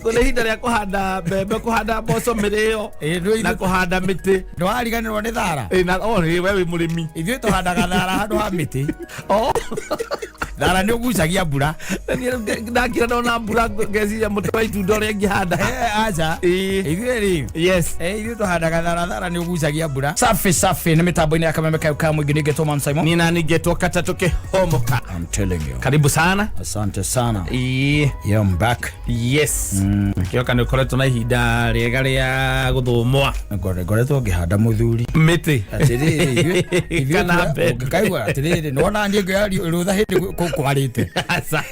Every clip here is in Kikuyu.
Kũrĩ ihinda rĩa kũhanda mbembe, kũhanda mboco, mĩrĩo Ĩ, ndũ- na kũhanda mĩtĩ. Ndwariganĩrwo nĩ thara. Ĩ, na o we wĩ mũrĩmi. Ithuĩ tũhandaga thara handũ ha mĩtĩ. O Thara nĩ ũgucagia mbura. Na niĩ rĩu ndakira ndona mbura ngeciria mũtĩ wa itunda ũrĩa ingĩhanda. Eh, aca. Ĩ. Ithuĩ rĩ, Yes. Ithuĩ tũhandaga thara, thara nĩ ũgucagia mbura. Safi safi nĩ mĩtambo-inĩ ya kameme kayo ka mũingĩ nĩngetwo Man Simon. Niĩ nani ngetwo katatũ kĩhomoka. I'm telling you. Karibu sana. Asante sana. Ĩ. Yeah, I'm back. Yes. Kĩoka nĩ ũkoretwo na ihinda rĩega rĩa gũthũmwa. Ngoretwo ngĩhanda mũthuri. Mĩtĩ. Atĩrĩrĩ, ithuĩ Kana mbembe. ũngĩkaigua atĩrĩrĩ, nĩwona niĩ ngĩoya rũtha hĩndĩ kwarĩte. Aca.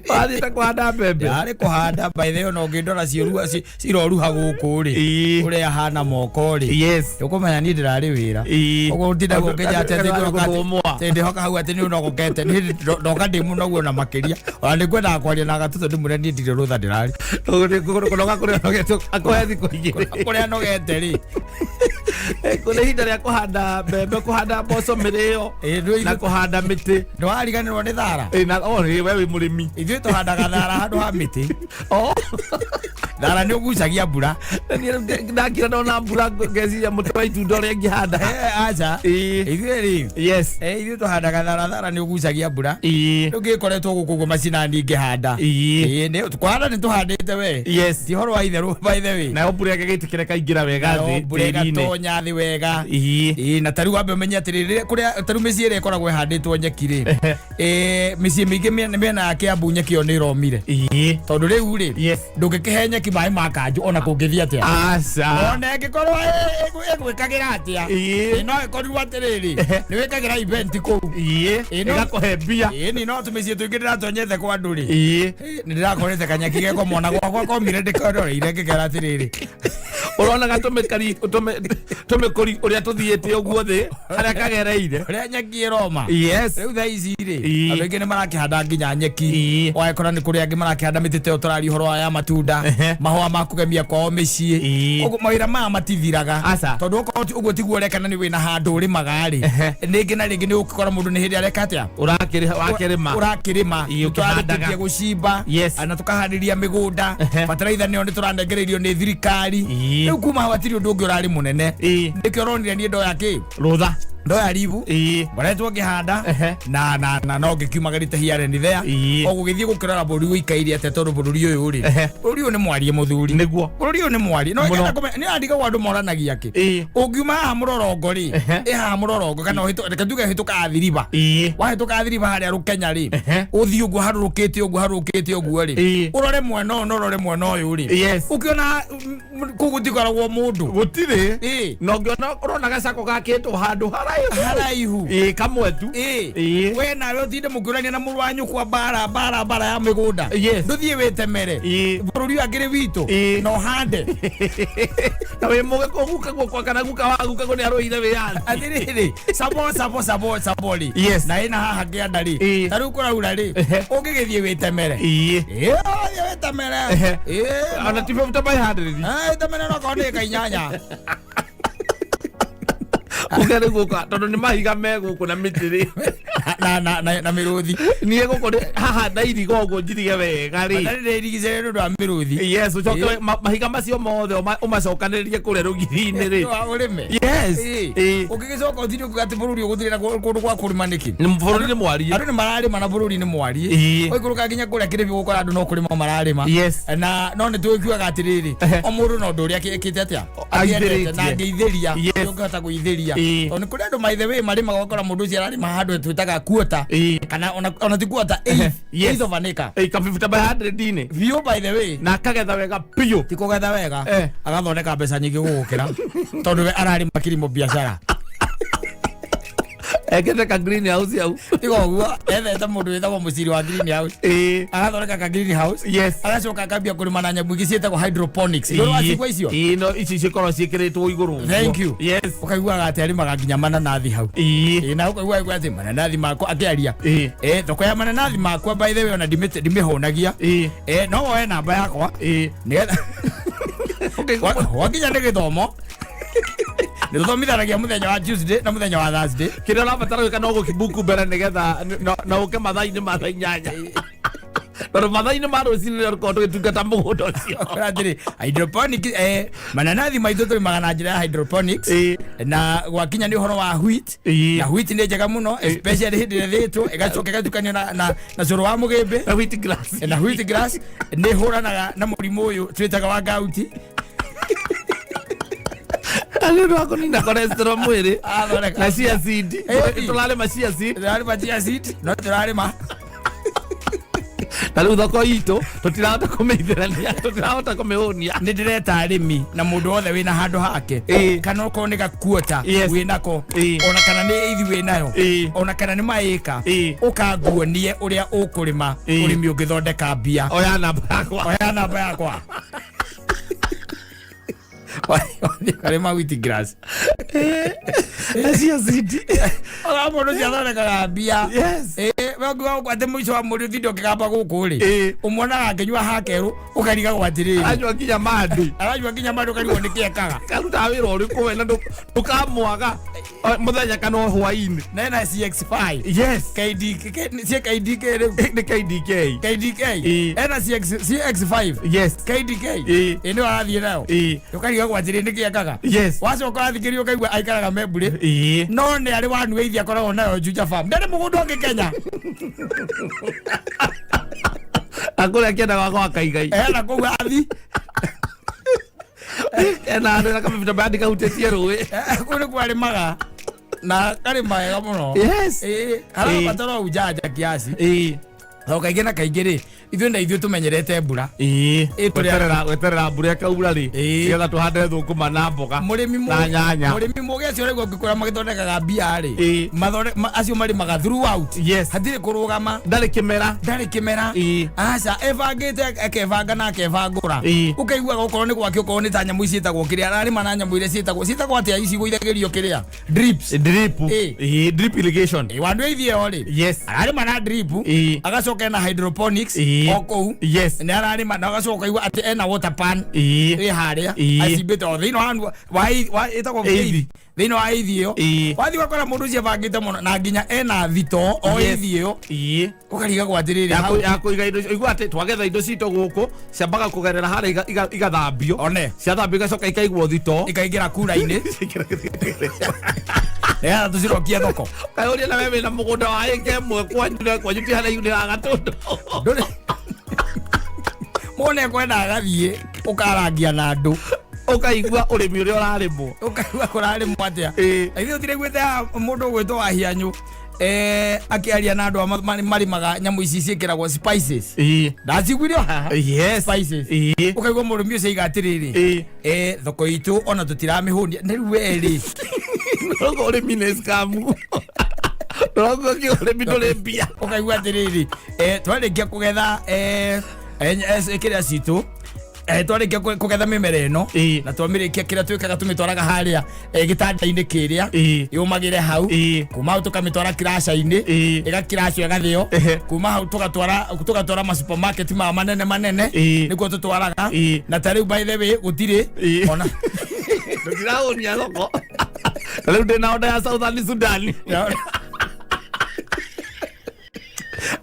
Wathiĩte kũhanda mbembe. Ndarĩ kũhanda, by the way, ona ũngĩndora ciũrua ciroruha gũkũ rĩ, Ĩĩ. ũrĩa hana moko rĩ, Yes. ũkũmenya niĩ ndĩrarĩ wĩra. Ĩĩ. Ũguo ũtinda gũkĩnja atĩ atĩ Andũ ngĩroka atĩ- gũthũmũa. atĩ ndĩhoka hau atĩ nĩ ũnogokete. Niĩ ndoka ndĩ mũnogu ona makĩria, ona nĩ ngwendaga kwaria na gatũtũ ndĩmwĩre niĩ ndirĩ rũtha ndĩrarĩ. Kũnoga kũrĩa ũnogete akũhe thikũ igĩrĩ. Kũrĩa nogete rĩ. Kũrĩ ihinda rĩa kũhanda mbembe, kũhanda mboco, mĩrĩo Ĩ, ndũ- na kũhanda mĩtĩ. Ndwariganĩrwo nĩ thara. Ĩ, na o we wĩ mũrĩmi. Ithuĩ tũhandaga thara handũ ha mĩtĩ. O Thara nĩ ũgucagia mbura. Na niĩ rĩu ndakira ndona mbura ngeciria mũtĩ wa itunda ũrĩa ingĩhanda. Eh, aca. Ĩĩ. Ithuĩ rĩ, Yes. Ithuĩ tũhandaga thara, thara nĩ ũgucagia mbura. Ĩĩ. Rĩu ngĩkoretwo gũkũ ũguo macinani ngĩhanda. Ĩĩ. Ĩĩ, kũhanda nĩ tũhandĩte we. Yes. Ti ũhoro wa itherũ, by the way. Nayo mbura ĩgagĩtĩkĩra ĩkaingĩra wega Nayo thĩ mbura tĩri-inĩ. ĩgatonya thĩ wega. Ĩĩ. Ĩĩ, na tarĩu wambe ũmenye atĩrĩrĩ, kũrĩa tarĩu mĩciĩ ĩrĩa ĩkoragwo ĩhandĩtwo nyeki rĩ, mĩciĩ mĩingĩ mĩena ya Kĩambu nyeki ĩyo nĩ ĩromire. Ĩĩ. Tondũ rĩu rĩ, Yes. ndũngĩkĩhe nyeki maĩ ma kanjũ ona kũngĩthiĩ atĩa. Aca. Ona ĩngĩkorwo ĩgwĩkagĩra atĩa. Ĩĩ. Ĩ, no ĩkorirwo atĩrĩrĩ, nĩ wĩkagĩra event kũu. Ĩĩ. Ĩĩ, Ĩgakũhe mbia. Ĩĩ, ni no tũmĩciĩ tũingĩ ndĩratonyete kwa andũ rĩ. Ĩĩ. Nĩ ndĩrakorete kanyeki geko mona gwakwa komire ndĩkoreire ngĩkera atĩrĩrĩ. Ũronaga tũmĩkari tũmĩkũri ũrĩa tũthiĩte ũguo thĩ harĩa kagereire. Ũrĩa nyeki ĩroma. Yes. Rĩu thaa ici rĩ, Ĩĩ. andũ aingĩ nĩ marakĩhanda nginya nyeki. Ĩĩ. Ũgagĩkora nĩ kũrĩ angĩ marakĩhanda mĩtĩ ta ĩyo tũraria ũhoro wa ya matunda, Ehe. mahũa ma kũgemia kwao mĩciĩ. Ĩĩ. Ũguo mawĩra maya matithiraga. Aca. Tondũ okorwo ũguo tiguo ũreka na nĩ wĩna handũ ũrĩmaga rĩ, Ehe. rĩngĩ na rĩngĩ nĩ ũgũkora mũndũ nĩ hĩndĩ areka atĩa? Ũrakĩrĩha wakĩrĩma. Ũrakĩrĩma. Ĩĩ, ũkĩhandaga. Nĩtũrarĩkĩtie gũcimba. Yes. Na tũkaharĩria mĩgũnda. Ehe. Bataraitha nĩyo nĩtũranengereirio nĩ thirikari. Ĩĩ. Rĩu kuma hau hatirĩ ũndũ ũngĩ ũrarĩ mũnene. Ĩĩ. Nĩkĩo ũronire niĩ ndoya kĩ? Rũtha. Ndoya ribu. Ĩĩ. Ngoretwo ngĩhanda Ehe. na no ngĩkiumagarĩte here and there. Ĩĩ. O gũgĩthiĩ gũkĩrora bũrũri ũikaire atĩa, tondũ bũrũri ũyũ rĩ, Ehe. bũrũri ũyũ nĩ mwarie mũthuri. Nĩguo. Bũrũri ũyũ nĩ mwarie. No Mũno. ngenda kũmenya nĩ andigagwo andũ moranagia kĩ. Ĩĩ. Ũngiuma haha mũrorongo rĩ, Ehe. ĩ haha mũrorongo kana reke tuge ũhĩtũka Athi River. Ĩĩ. Wahĩtũka Athi River harĩa Rũkenya rĩ, Ehe. ũthiĩ ũguo harũrũkĩte ũguo harũrũkĩte ũguo rĩ, Ĩĩ. ũrore mwena ũyũ na ũrore mwena ũyũ rĩ, Yes. ũkĩona kũu gũtikoragwo mũndũ. Gũtirĩ. Ĩĩ. Na ũngĩona ũrona gacako gakĩtwo handũ haraihu. Haraihu. Ĩĩ, kamwe tu. Ĩĩ. Ĩĩ. We nawe ũtinde mũkĩũrania na mũrũ wa nyũkwa mbara mbara mbara ya mĩgũnda. Yes. Ndũthiĩ wĩtemere. Ĩĩ. Bũrũri ũyũ akĩrĩ witũ. Ĩĩ. Na ũhande. Na wĩ mũgĩkũ guka guokwa kana guka wa guka nĩ arũire wĩyathi. Atĩrĩrĩ, sabo sabo sabo sabo rĩ. Yes. Na ĩna haha kĩanda rĩ. Ĩĩ. Ta rĩu kũraura rĩ. Ehe. Ũngĩgĩthiĩ wĩtemere. Ĩĩ. Ĩĩ, ũthiĩ wĩtemere. Ehe. Ĩĩ. Ona ti 50 by 100. Ah, wĩtemere no korwo nĩ ĩka inyanya. Uge rĩu gũka tondũ nĩ mahiga me gũkũ na mĩtĩ rĩ. Na mĩrũthi. Niĩ gũkũ haha na iriga ũguo njirige wega rĩ. Ndarĩ ndĩrigicĩre nĩ ũndũ wa mĩrũthi. Yes, ũcoke mahiga macio mothe ũmacokanĩrĩrie kũrĩa rũgiri-inĩ rĩ. Ũrĩme. Yes. Ĩĩ. Ĩĩ. Ũngĩgĩcoka ũtinde ũkiuga atĩ bũrũri ũyũ gũtirĩ na kũndũ gwa kũrĩma nĩkĩ? Nĩ bũrũri nĩ mwarie. Andũ nĩ mararĩma na bũrũri nĩ mwarie. Ĩĩ. Ũikũrũka nginya kũrĩa kĩrĩbi gũkora andũ no kũrĩma mararĩma. Yes. Na no nĩ tũgĩkiugaga atĩrĩrĩ, o mũndũ na ũndũ ũrĩa ekĩte atĩa? Aithĩrĩtie. Akĩendete na angĩithĩria. Yes. Ũngĩhota gũithĩria. Ĩĩ. Tondũ nĩ kũrĩ andũ by the way marĩmaga ũgakora mũndũ ũcio ararĩma handũ twĩtaga quarter. Ĩĩ. Kana ona ti quarter, eighth, Yes. eighth of an acre. Ĩĩ, ka 50 by 100-inĩ. Biũ by the way. Na akagetha wega biũ. Ti kũgetha wega. Eh. Agathondeka mbeca nyingĩ gũgũkĩra tondũ we ararĩma kilimo biacara. Ekĩte ka green house hau. Tiga ũguo ethete mũndũ wĩtagwo mũciri wa green house. Ĩĩ. Agathondeka ka green house. Yes. Agacoka akambia kũrĩma na nyamũ ingĩ ciĩtagwo hydroponics. Nĩ wacigua icio? Ĩĩ, no ici cikoragwo ciĩkĩrĩtwo igũrũ. Thank you. Yes. Ũkaiguaga atĩ arĩmaga nginya mananathi hau. Ĩĩ. Ĩĩ, na ũkaigua atĩ mananathi makwa akĩaria. Ĩĩ. Thoko ya mananathi makwa by the way ona ndimĩhũnagia. Ĩĩ. No woe namba yakwa. Ĩĩ. Nĩgetha Okay. Wakinya nĩ gĩthomo nĩ tũthomithanagia mũthenya wa Tuesday na mũthenya wa Thursday. Kĩrĩa ũrabatara gwĩka no gũkĩbuku mbere nĩgetha na ũke mathaa-inĩ ma thaa 8. Tondũ mathaa-inĩ ma rũcinĩ nĩrĩo tũkoragwo tũgĩtungata mũgũnda ũcio. Atĩrĩ, hydroponic, mananathi maitũ tũrĩmaga na njĩra ya hydroponics. Na gwakinya nĩ ũhoro wa wheat, na wheat nĩ njega mũno, especially hĩndĩ ĩrĩa ĩthĩĩtwo, ĩgacoka ĩgatukanio na cũrũ wa mũgĩmbĩ. Na wheat grass. Na wheat grass nĩ hũranaga na mũrimũ ũyũ twĩtaga wa gauti. Na nĩ ũndũ wa kũnina cholesterol mwĩrĩ. Athondeka. Na chia seed. Tũrarĩma chia seed. Tũrarĩma chia seed, no tũrarĩma. Na rĩu thoko itũ tũtirahota kũmĩithĩrania, tũtirahota kũmĩhũnia. Nĩ ndĩreta arĩmi na mũndũ wothe wĩna handũ hake, kana okorwo nĩ gakuota wĩnako, ona kana nĩ ithi wĩnayo, ona kana nĩ maĩka, ũkanguonie ũrĩa ũkũrĩma ũrĩmi ũngĩthondeka mbia. Oya namba yakwa. Oya namba yakwa. Karĩma wheat grass. Na chia seed. Ona mũndũ ũcio athondekaga mbia. We ũngiuga atĩ mũico wa mweri ũtinde ũkĩgamba gũkũ rĩ, ũmuonaga akĩnyua hakerũ, ũkarigagwo atĩrĩrĩ. Aranyua nginya mandi. Aranyua nginya mandi, ũkarigwo nĩkĩ ekaga. Karutaga wĩra ũrĩkũ we na ndũkamwaga mũthenya kana hwaĩ-inĩ? Na ena CX5. Yes. KDK, cia KDK rĩu. Nĩ KDK. KDK. Ena CX5. Yes. KDK. Ĩ nĩyo arathiĩ nayo. Ũkarigagwo atĩrĩ nĩkĩ ekaga. Yes. Wacoka wathikĩrĩria ũkaigua aikaraga Membũrĩ. No nĩ arĩ wanua ithi akoragwo nayo Juja Farm. Ndarĩ mũgũnda ũngĩ Kenya. Akũrĩa kĩendaga gwaka igai. Ena kũu athi. Ena andũ na kamĩbita bandi kahutĩtie rũĩ. Kũu nĩkuo arĩmaga. Na karĩma wega mũno. Yes. Harabatara ujanja kiasi. Tondũ kaingĩ na kaingĩ rĩ, ithuĩ na ithuĩ tũmenyerete mbura. Gweterera mbura ĩkaura rĩ, nĩgetha tũhande thũkũma na mboga na nyanya. Mũrĩmi mũgĩ acio ũraigua ũngĩkora magĩthondekaga mbia rĩ, acio marĩmaga throughout. Yes. Hatirĩ kũrũgama. Ndarĩ kĩmera. Ndarĩ kĩmera. Aca, ebangĩte, akebanga na akebangũra. Ũkaiguaga okorwo nĩ gwake, okorwo nĩ ta nyamũ ici ciĩtagwo kĩrĩa, ararĩma na nyamũ iria ciĩtagwo atĩa ici igũithagĩrio kĩrĩa? Drips. Drip. Drip irrigation. Wandu ithie o rĩ. Yes. Ararĩma na drip. Agacoka ena hydroponics. O kũu. Yes. Nĩ ararĩma na agacoka ũkaigua atĩ ena water pan. Ĩ harĩa. Acimbĩte o thĩinĩ wa ĩtagwo Eithi. Thĩinĩ wa eithi ĩyo. Wathiĩ ũgakora mũndũ ũcio abangĩte mũno na nginya ena thitoo o eithi ĩyo. Ũkarigagwo atĩrĩrĩ, hau- Ya kũiga indo, igua atĩ twagetha indo citũ gũkũ ciambaga kũgerera harĩa igathambio. One. Ciathambio igacoka ikaigwo thitoo. Ikaingĩra kura-inĩ. Nĩgetha tũcirokie thoko. Kaĩ ũrĩa nawe wĩna mũgũnda wa ĩka ĩmwe kwanyu na kwanyu ti haraihu nĩ wa Gatũndũ. Ndũrĩ. Mũndũ nĩekwenda agathiĩ ũkarangia na andũ. Ũkaigua ũrĩmi ũrĩa ũrarĩmwo. Ũkaigua kũrarĩmwo atĩa. Ithuĩ tũtiraiguĩte haha mũndũ ũgwĩtwo Wahianyũ, akĩaria na andũ a marĩmaga nyamũ ici ciĩkĩragwo spices. Ndaciguire o haha. Yes. Spices. Ũkaigua mũrĩmi ũcio aiga atĩrĩrĩ, thoko itũ ona tũtiramĩhũnia. Na rĩu we rĩ. Ũguo ũrĩmi nĩ scam. Ũraigua kĩ ũrĩmi ndũrĩ mbia. Ũkaigua atĩrĩrĩ, twarĩkia kũgetha, kĩrĩa citũ, twarĩkia kũgetha mĩmera ĩno, na twamĩrĩkia kĩrĩa twĩkaga tũmĩtwaraga harĩa, gĩtanda-inĩ kĩrĩa, yũmagĩre hau. Kuma hau tũkamĩtwara kiraca-inĩ, ĩgakiracwo ĩgathĩo. Kuma hau tũgatwara ma supermarket ma manene manene, nĩkuo tũtwaraga. Na ta rĩu by the way gũtirĩ ona Tũtirahũnia thoko. Ta rĩu ndĩna order ya Southern Sudan.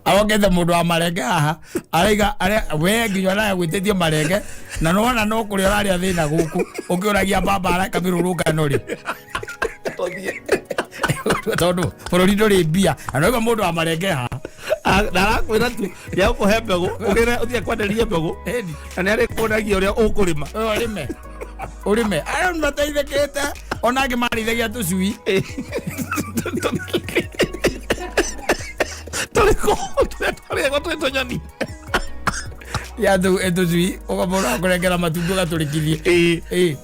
Arokete mũndũ wa marenge haha, araiga we nginya araya gwĩtĩtie marenge, na nĩwona no kũrĩa ũrarĩa thĩna gũkũ, ũkĩũragia baba areka mĩrũrũngano rĩ. Tondũ bũrũri ndũrĩ mbia, na nĩwaigua mũndũ wa marenge haha. Na arakwĩra tu, nĩegũkũhe mbegũ, ũgĩre ũthiĩ akwenderie mbegũ. Ĩni. Na nĩarĩkuonagia ũrĩa ũkũrĩma. Ũyũ ũrĩme. Ũrĩme. Aya nĩmateithĩkĩte, ona angĩ marĩithagia tũcui. Tũrĩ kũ? Tũrĩa twarĩagwo twĩ tũnyoni. Ya tũcui, ũkamũra kũrengera matumbĩ ũgatũrĩkithie.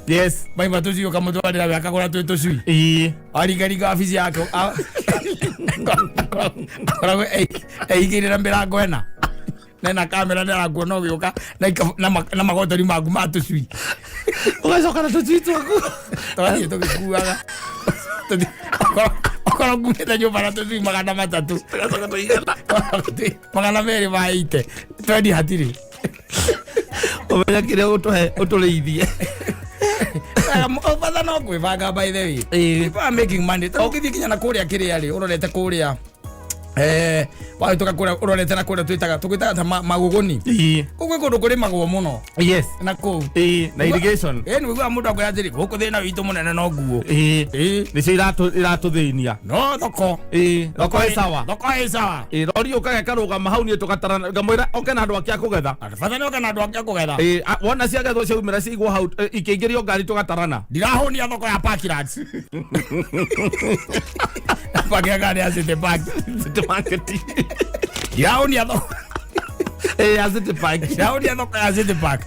Yes. Maima tũcui ũkamũtwarĩra we akagũra twĩ tũcui. Waringaringa wabici yake, akoragwo eigĩrĩra mĩrango ĩna. Nena kamera nĩ arakuona ũgĩũka na magotori maku ma tũcui. Ũgacoka na tũcui twaku. Tũgathiĩ tũgĩkuaga. Okorwo ngumĩte nyũmba na tũcui magana matatũ. Tũgacoka tũigana. Magana merĩ ma ite. Twendi hatirĩ. Ũmenya kĩrĩa ũtũhe ũtũrĩithie. Bata no kwĩbanga by the way. People are making money. Tondũ ũngĩthiĩ nginya na kũrĩa kĩrĩa rĩ, ũrorete kũrĩa. Wahĩtũka kũrĩa ũrorete na kũrĩa twĩtaga tũgwĩtaga ta magũgũni. Kũu gwĩ kũndũ kũrĩmagwo mũno. Na kũu. Na irrigation. Ĩ nĩ ũiguaga mũndũ akwĩra atĩrĩ, gũkũ thĩna witũ mũnene no nguo. Nĩcio iratũthĩnia. No thoko. Thoko ĩ sawa. Thoko ĩ sawa. Rori ũkaga ĩkarũgama hau, niĩ tũgatarana, ngamwĩra oke na andũ ake a kũgetha. Bata nĩ oke na andũ ake a kũgetha. Wona ciagethwo ciaumĩra ciaigwo hau, ikĩingĩrio ngari tũgatarana. Ndirahũnia thoko ya Parklands. Pakia ngari ya City Park. City Market. Ndirahũnia thoko. Ya City Park. Ndirahũnia thoko ya City Park.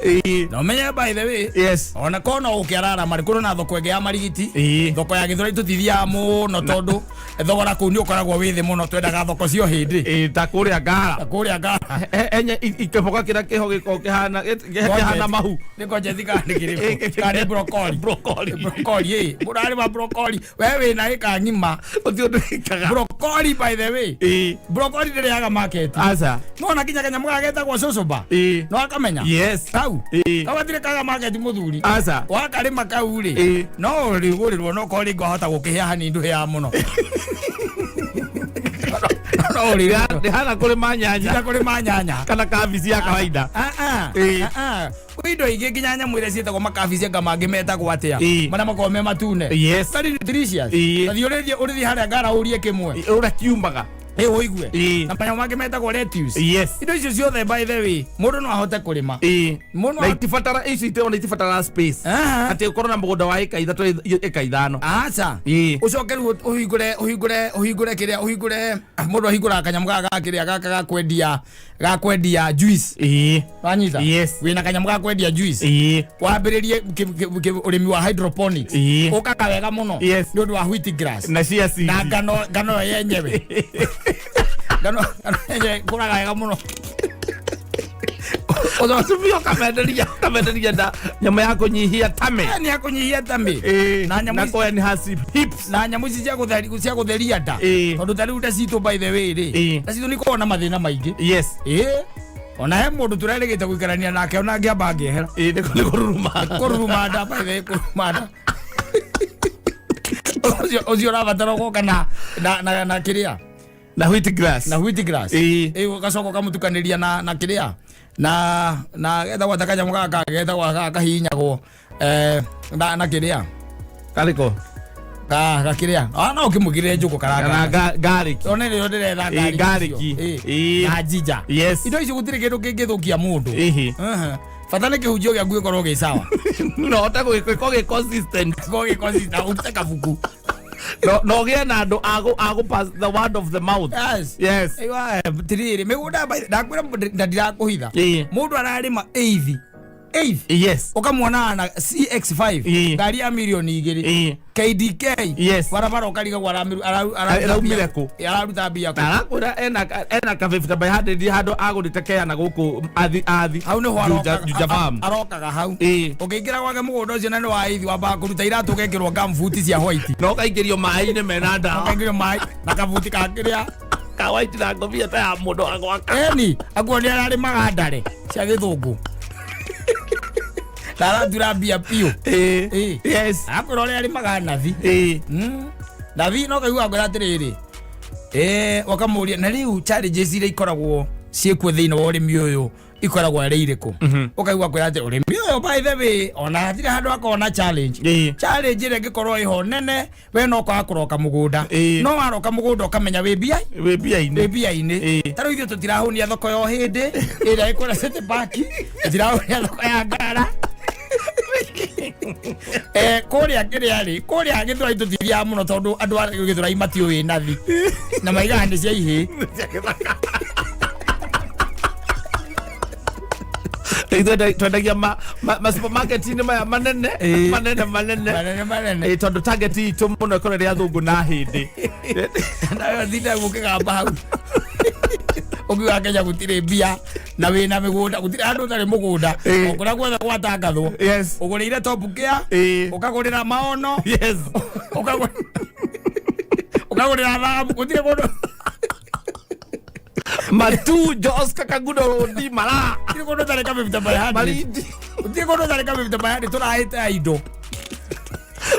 Na ũmenye by the way, ona korwo no gũkĩararama rĩ, kũrĩ na thoko ĩngĩ ya Marigiti. Thoko ya Gĩthũrai tũtithiaga mũno tondũ thogora kũu nĩ ũkoragwo wĩ thĩ mũno, twendaga thoko cio hĩndĩ. Ta kũrĩa Ngara. Ta kũrĩa Ngara. Enye ikĩboga kĩrĩa kĩho gĩkoragwo kĩhana mahu. Nĩ courgette kana nĩ kĩrĩkũ? Kana nĩ broccoli? Broccoli. Broccoli, ĩ. Mũndũ ararĩma broccoli. We wĩna ĩka ng'ima. Gũtirĩ ũndũ wĩkaga. Broccoli by the way. Broccoli ndĩrĩaga market. Aca. No na kinya kanyamũ gaka getagwo cucumber. No akamenya. Yes. Kau. Kau gatirĩ kaga market mũthuri. Aca. Wakarĩma kau rĩ. No ũrĩgũrĩrwo no korwo rĩngĩ wahota gũkĩhĩa hanini ndũhĩaga mũno. No ũrĩgũrĩrwo. Ndĩhana kũrĩma nyanya. Tiga kũrĩma nyanya. Kana kabici ya kawaida. Kwĩ indo ingĩ nginya nyamũ iria ciĩtagwo makabici anga mangĩ metagwo atĩa? Marĩa makoragwo me matune. Very nutritious. Ta thiĩ ũrĩthiĩ harĩa Ngara ũrie kĩmwe. Ũrĩa kiumaga. Ũigue. Na manyamũ mangĩ metagwo lettuce. Indo icio ciothe by the way, mũndũ no ahote kũrĩma. Mũndũ Na itibatara ici ona itibatara space. Atĩ ũkorwo na mũgũnda wa ĩka 3 ĩka 5. Aca. Ũcoke rĩu ũhingũre kĩrĩa, ũhingũre, mũndũ ahingũraga kanyamũ gaka ga kĩrĩa, gaka ga kwendia juice. Wanyita? Yes. Wĩna kanyamũ ga kwendia juice. Wambĩrĩrie ũrĩmi wa hydroponics. Ũkaga wega mũno. Yes. Nĩ ũndũ wa wheat grass. Na chia seed. Na ngano ĩyo yenyewe. Ngano yenyewe ĩkũraga wega mũno. Ũcio ũkamenderia nda nyamũ ya kũnyihia tummy. Nĩ ya kũnyihia tummy. Na nyamũ Na ici- kũ enhance hips. Na nyamũ ici cia gũtheria nda. Tondũ ta rĩu nda citũ by the way rĩ. Nda citũ nĩ ikoragwo na mathĩna maingĩ. Ona he mũndũ tũrerĩgĩte gũikarania nake ona angĩamba angĩehera. Nĩ kũruruma. Kũruruma nda by the way, kũruruma nda. Ũcio ũrabatara gũka na kĩrĩa? Na wheat grass. Na wheat grass. Ũgacoka ũkamũtukanĩria na kĩrĩa? Na getagwo ta kanyamũ gaka getagwo gaka kahihinyagwo, na kĩrĩa? Karĩkũ? Ga kĩrĩa? No ũkĩmũgirĩre njũkũ karanga. Kana garlic. One nĩyo ndĩretha garlic Garlic. icio. Na ginger. Indo icio gũtirĩ kĩndũ kĩngĩthũkia mũndũ. Bata nĩ kĩhunjio gĩaku gĩkorwo gĩ sawa. No hote gũgĩkorwo gĩ consistent. Gĩkorwo gĩ consistent, ũrute kabuku. No ũgĩe na andũ a gũ pass the word of the mouth. Yes. Yes. Aiwa, tiriri, mĩgũnda ndakwĩra na ndirakũhitha. Mũndũ ararĩma eithi. Eithi. Ũkamuona na CX5. Ngari ya milioni igĩrĩ. KDK. Barabara ũkarigagwo Araumire kũ? Araruta mbia kũ? Na arakwĩra ena ka fifty by hundred handũ agũrĩte kea na gũkũ athi. Hau nĩho Juja farm. arokaga hau. Ũkĩingĩra gwake mũgũnda ũcio na nĩ wa eithi, wambaga kũruta iratũ ũgekĩrwo gumboot cia white. Na ũkaingĩrio maĩ-inĩ mena ndawa. Ũkaingĩrio maĩ na kabuti ka kĩrĩa. Ka white na ngobia ta ya mũndũ wa gwaka. Eni, akuo nĩ ararĩmaga ndare cia gĩthũngũ. Na aratura mbia biũ. Akwĩra ũrĩa arĩmaga nathi. Nathi no kaigua akwĩra atĩrĩrĩ. Ũkamũria, na rĩu challenges iria ikoragwo ciĩkuo thĩinĩ wa ũrĩmi ũyũ ikoragwo arĩ irĩkũ? Ũkaigua akwĩra atĩ ũrĩmi ũyũ by the way, ona hatirĩ handũ hakoragwo na challenge. Challenge ĩrĩa ĩngĩkorwo ĩho nene, we no kwaga kũroka mũgũnda. No waroka mũgũnda ũkamenya wĩ mbia? Wĩ mbia-inĩ. Wĩ mbia-inĩ. Ta rĩu ithuĩ tũtirahũnia thoko ya Ũhĩndĩ, ĩrĩa ĩkũrĩa City Park, tũtirahũnia thoko ya Ngara. Kũrĩa kĩrĩa rĩ, kũrĩa Gĩthũrai tũtithiaga mũno tondũ andũ a Gĩthũrai matiũĩ nathi. Na maigaga nĩ cia ihĩĩ. Ithuĩ twendagia ma supermarket-inĩ maya manene, manene, manene. Manene, manene. Tondũ target itũ mũno ĩkorwo ĩrĩ athũngũ na hĩndĩ. Nayo thinda gũkĩgamba hau. Ũkiuga Kenya gũtirĩ mbia na wĩna mĩgũnda, gũtirĩ handũ ũtarĩ mũgũnda. O kũrĩa guothe gwatangathwo. Ũgũrĩire Top Gear, ũkagũrĩra Maono. Ũkagũrĩra thahabu, gũtirĩ kũndũ. Matu, Jos, Kakagudo, Rodi, Mara. Gũtirĩ kũndũ ũtarĩ ka fifty by hundred. Malindi. Gũtirĩ kũndũ ũtarĩ ka fifty by hundred, tũrahĩte indo.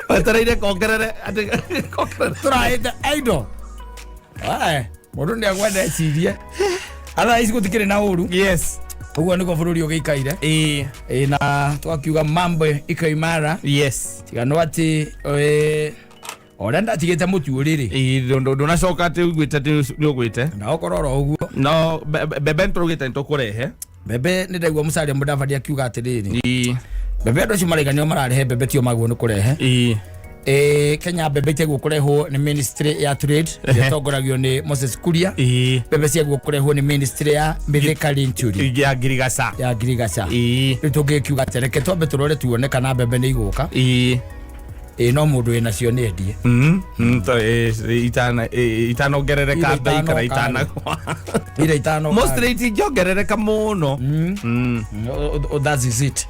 Wetereire kongerere, atĩ kongerere. Tũrahĩte indo. Aye. Mũndũ nĩ agwenda ecirie. Otherwise gũtikĩrĩ na ũru. Yes. Ũguo nĩguo bũrũri ũgĩikaire. Ĩĩ. Ĩ, na twakiuga mambo iko imara. Yes. Tiga no atĩ o ũrĩa ndatigĩte mũtu ũrĩrĩ. Ĩĩ, ndũnacoka atĩ ũiguĩte atĩ nĩ ũgwĩte. Na okorwo oro ũguo. No mbembe nĩtũraugĩte nĩtũkũrehe. Mbembe nĩ ndaigua Musalia Mudavadi akiuga atĩrĩrĩ. Ĩĩ. Mbembe andũ acio maraiga nĩo mararehe mbembe tio magwo nĩ kũrehe. Ĩĩ. Kenya mbembe iteguo kũrehwo nĩ ministry ya trade ĩrĩa ĩtongoragio nĩ Moses Kuria. Ĩĩ. Mbembe ciaguo kũrehwo nĩ ministry ya Mithika Linturi Ya ngirigaca. Ya ngirigaca. Ĩĩ. Rĩu tũngĩkiuga atĩ reke twambe tũrore tuone kana mbembe nĩ igũka. Ĩĩ. Ĩ, no mũndũ wĩ nacio nĩ endie. Itana itanongerereka Ira bei kana itanoka. itanagwa. Ira itano. Mostly itingĩongerereka mũno. That is it.